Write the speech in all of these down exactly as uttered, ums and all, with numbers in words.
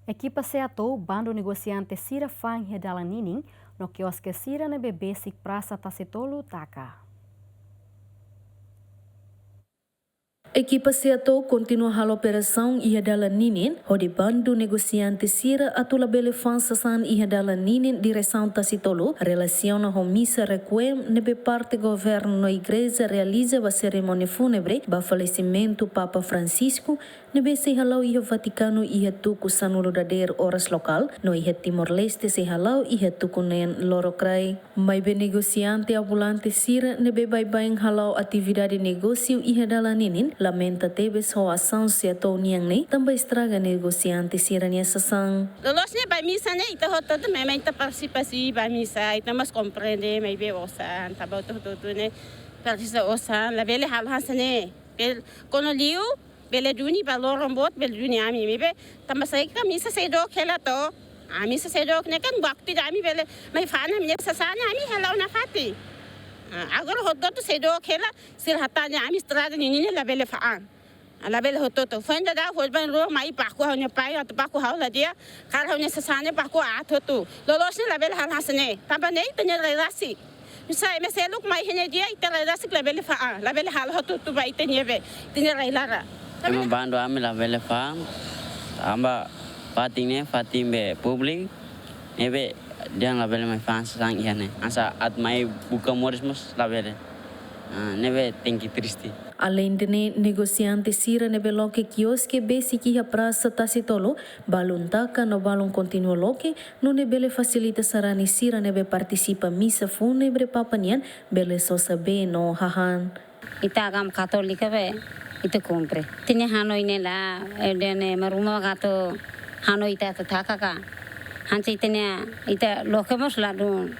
Ekipa SEATOU, bandu negosiante sira fa'an iha dalan ninin, no kioske sira ne'ebé besik Prasa Tasitolu taka. Ekipa SEATOU kontinua halo operasaun iha dalan ninin, hodi bandu negosiante sira atu labele fa'an sasán iha dalan ninin diresaun Tasitolu, relasiona ho misa requiem ne'ebé parte governu no igreja realiza ba serimónia fúnebre ba falesimentu Papa Francisco, ne'ebé sei hala'o iha Vatikanu iha tuku sanulu dadeer oras lokál, no iha Timor-Leste sei hala'o iha tuku neen lorokraik. Maibé negosiante ambulante sira ne'ebé baibain hala'o atividade negósiu iha dalan ninin, lamenta tebes ho asaun SEATOU nian ne'e, tanba estraga negosiante sira-nia sasán. Loloos ne'e ba misa ne'e, ita hotu-hotu memang ita partisipa ba misa, ita mós komprende, maibé osan, tanba hotu-hotu ne'e presiza osan, labele halo hanesan ne'e. Bel, kuandu liu, bele duni ba loron boot, bele duni ami, maibé tanba saida ka misa sei dook hela to. Ah, misa sei dook ne'e kan waktu ida ami bele mai fa'an ami-nia sasán ne'e ami hala'o nafatin. Ah, agora hotu-hotu sei dook hela, sira hatán dehan ami estraga ninin ne'e labele fa'an. Ah, labele hotu-hotu. Foin daudaun foin bá rua mai baku ha'u-nia pai, atu baku ha'u la di'ak, kaer ha'u-nia sasán ne'e baku aat hotu. Loloos ne'e labele halo hanesan ne'e. Tanba ne'e ita-nia rai rasik. Misa ema seluk mai iha ne'e di'ak, ita rai rasik labele fa'an, labele halo hotu-hotu ba ita-nia be, ita-nia rai laran. Ema bandu ami labele fa'an, tanba fatin ne'e fatin be públiku, ne'ebé dehan labele mai fa'an sasán iha ne'e. Hanesan atu mai buka moris mós labele. Ah, ne'ebé tenke triste. Aleinde ne'e, negosiante sira ne'ebé loke kioske besik iha Prasa Tasitolu, balun taka no balun kontinua loke, nune'e bele fasilita sarani sira ne'ebé partisipa misa fúnebre Papa nian bele sosa bee no hahán. Ita agama Katólika be, ita kumpre. Ita-nia hanoin ne'e lae, ida-ne'e ema ruma atu hanoin ita atu taka ka. Hanesan ita-nia, ita loke mós ladún.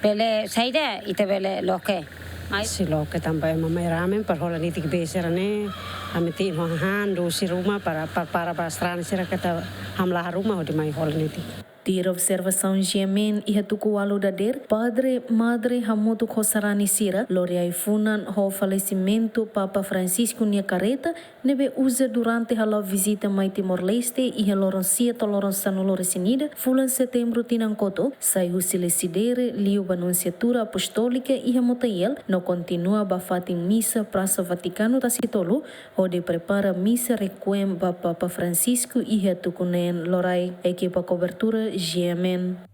Bele saida, ita bele loke. Mai. Sei loke tanba ema mai rame para hola netik bee sira-ne'e, ami tin ho hahán, dosi ruma para, para, para ba sarani sira katak hamlaha ruma hodi mai hola netik. Tuir observasaun GMN, iha tuku ualu dadeer, padre, madre hamutuk ho sarani sira lori ai-funan ho falesimentu Papa Francisco nia kareta, ne'ebé uza durante hala'o vizita mai Timor-Leste iha loron sia to'o loron sanulu-resin-ida fulan Setembru tinan kotuk, sai husi Lecidere liu ba Nunsiatura Apostólika iha Motael, no kontinua ba fatin misa Prasa Vatikanu Tasitolu, hodi prepara misa requiem ba Papa Francisco iha tuku neen loraik. Ekipa kobertura GMN.